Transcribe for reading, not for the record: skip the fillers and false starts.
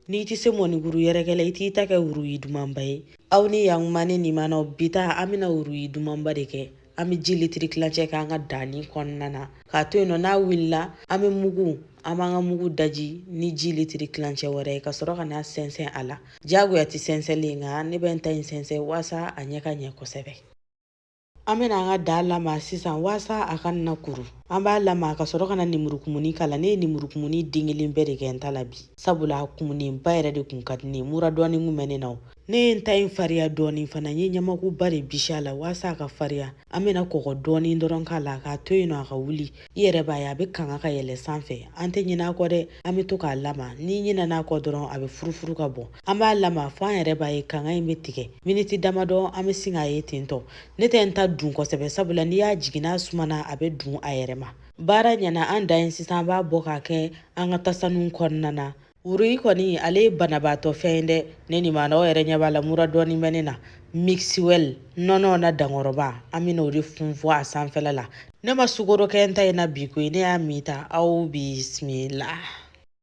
N'i tɛ se mɔnikuru yɛrɛkɛ la, i t'i ta kɛ wuruyi dumanba ye. Aw ni yankuma ne nimanaw, bi ta an bɛna wuruyi dumanba de kɛ. An bɛ ji litiri tilancɛ k'an ka danni kɔnɔna na k'a to yen nɔ. N'a wulila, an bɛ mugu, an b'an ka mugu daji ni ji litiri tilancɛ wɛrɛ ye ka sɔrɔ ka n'a sɛnsɛn a la. Diyagoya tɛ sɛnsɛnlen, nka ne bɛ n ta in sɛnsɛn waasa a ɲɛ ka ɲɛ kosɛbɛ. An bɛna an ka da lama sisan waasa a kana kuru. An b'a lama ka sɔrɔ ka na nemurukumuni k'a la. Ne ye nemurukumuni den kelen bɛɛ de kɛ n ta la bi, sabula a kumunenba yɛrɛ de kun ka di ne ye. Mura dɔɔni kun bɛ ne na. Ne ye n ta in fariya dɔɔni fana, n ye ɲamakuba de bisi a la waasa a ka fariya. An bɛna kɔgɔ dɔɔni dɔrɔn k'a la k'a to yen nɔ a ka wuli. I yɛrɛ b'a ye, a bɛ kanga ka yɛlɛ sanfɛ. An tɛ ɲinɛ a kɔ dɛ, an bɛ to k'a lama. N'i ɲinɛna a kɔ dɔrɔn, a bɛ furufuru ka bɔn. An b'a lama fo an yɛrɛ b'a ye kanga in bɛ tigɛ. Miniti damadɔ, an bɛ sin k'a ye ten tɔ. Ne tɛ n ta dun kosɛbɛ, sabula n'i y'a jigin, n'a sumana, a bɛ dun a yɛrɛ ma. Baara ɲɛna, an da in sisan, an b'a bɔ k'a kɛ an ka tasaniw kɔnɔna na. Wuruyi kɔni, ale ye banabaatɔ fɛn ye dɛ. Ne nimanaw yɛrɛ ɲɛ b'a la, mura dɔɔni bɛ ne na. Mixwell nɔnɔ na dankɔrɔba, an bɛna o de funfun a sanfɛla la. Ne ma sukaro kɛ n ta in na bi koyi, ne y'a min ta. Aw bisimila.